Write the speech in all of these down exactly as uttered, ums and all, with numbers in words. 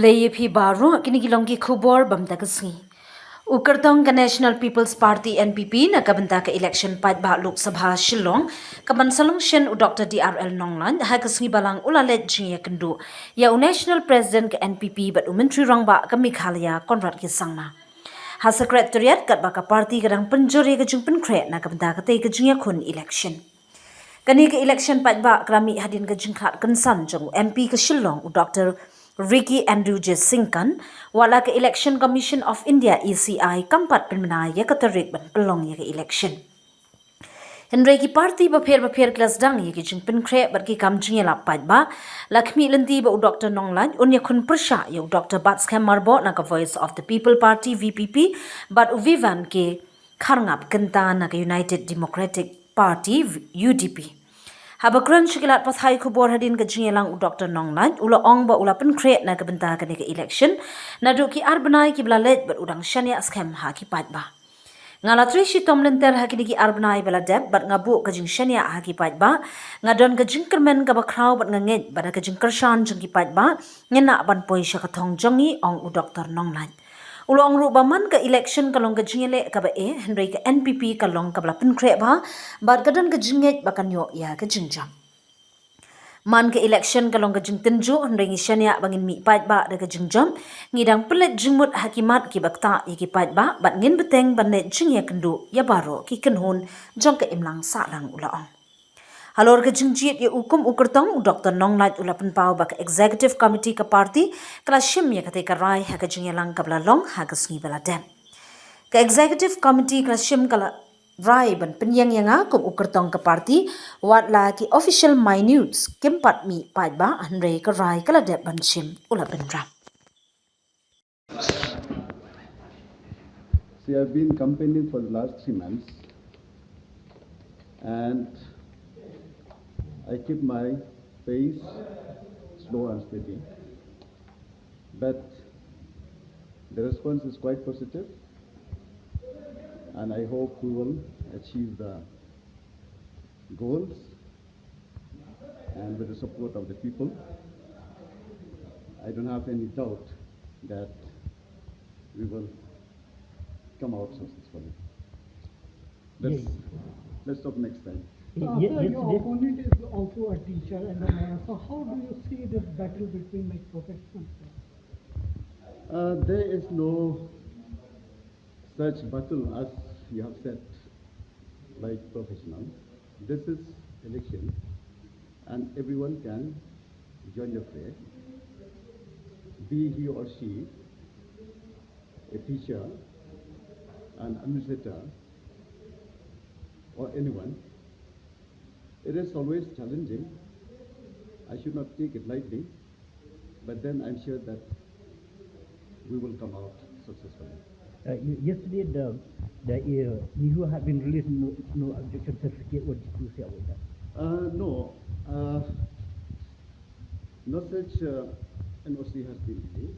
Lei ïa phi baroh, kine ki long ki khubor ba mynta ka sngi. U kyrtong ka National People's Party, N P P, na ka bynta ka election paidbah Lok Sabha Shillong, ka ban sa long shen u Doctor D R L Nonglait, ha ka sngi Balang u la leit jingïakynduh ïa u National President ka N P P bad u Myntri Rangbah ka Meghalaya, Conrad K Sangma, ha Secretariat katba ka party ka dang pynjur ïa ka jingpynkhreh na ka bynta katei ka jingïakhun election. Kane ka election paidbah ka la mih hadien ka jingkhlad kynsan jong u M P ka Shillong, u Doctor Ricky Andrew J Syngkan, wat la ka Election Commission of India, E C I, kam pat pynbna ïa ka tarik ban pynlong ïa ka election. Hynrei ki party bapher bapher ki la sdang ïa ki jingpynkhreh bad ki kam jingïalap paidbah, la khmih lynti ba u Doctor Nonglait un ïakhun pyrshah ïa u Doctor Batskhem Myrboh na ka Voice of the People Party, V P P, bad u Vivian K Kharngap Kynta na ka United Democratic Party, U D P. Haba kren sha ki lad pathai khubor hadien ka jingïalang u Doctor Nonglait, u la ong ba u la pynkhreh na ka bynta kane ka election naduh ki ar bnai kiba la leit bad u dang shaniah skhem ha ki paidbah. Nga la trei shitom lynter ha kine ki ar bnai ba la dep bad nga buh ka jingshaniah ha ki paidbah. Nga don ka jingkyrmen kaba khraw bad nga ngeit ba da ka jingkyrshan jong ki paidbah ngin lah ban poi sha ka thong jong ngi, ong u Doctor Nonglait. U la ong ruh ba man ka election ka long ka jingïaleh kaba eh, hynrei ka N P P ka long kaba la pynkhreh bha bad ka don ka jingngeit ba kan ïoh ïa ka jingjop. Man ka election ka long ka jingtynjuh, hynrei ngi shaniah ba ngin mih paidbah da ka jingjop. Ngi dang pynleit jingmut ha ki mat kiba ktah ïa ki paidbah bad ngin bteng ban leit jingïakynduh ïa baroh ki kynhun jong ka imlang sahlang, u la ong. Halor ka jingjied ïa u kum u kyrtong, u Doctor Nonglait u la pynpaw ba ka Executive Committee ka party ka la shim ïa katei ka rai ha ka jingïalang kaba la long ha ka sngi ba la dep. Ka Executive Committee ka la shim ka la rai ban pynïeng ïa nga kum u kyrtong ka party, wat la ki official minutes kim pat mih paidbah, hynrei ka rai ka la dep ban shim, u la pynrap. See, I've been campaigning for the last three months, and I keep my pace slow and steady. But the response is quite positive, and I hope we will achieve the goals, and with the support of the people, I don't have any doubt that we will come out successfully. Let's, Yes. let's talk next time. Y- Uh, y- sir, your yesterday, opponent is also a teacher and a lawyer. So how do you see this battle between, like, professionals, sir? Uh, there is no such battle as you have said, like professional. This is election, and everyone can join the fray, be he or she a teacher, an administrator, or anyone. It is always challenging. I should not take it lightly, but then I'm sure that we will come out successfully. Uh, y- yesterday, the the uh, NEHU had been released, no, no objection certificate. What did you say about that? Uh, no, uh, no such uh, N O C has been released.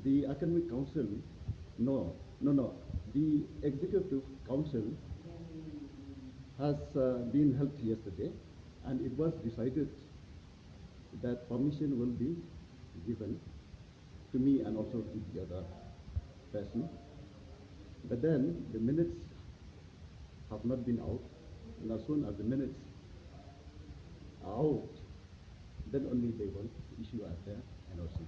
The Academic Council, no, no, no. The Executive Council has uh, been held yesterday, and it was decided that permission will be given to me and also to the other person. But then the minutes have not been out, and as soon as the minutes are out, then only they will issue us the N O C.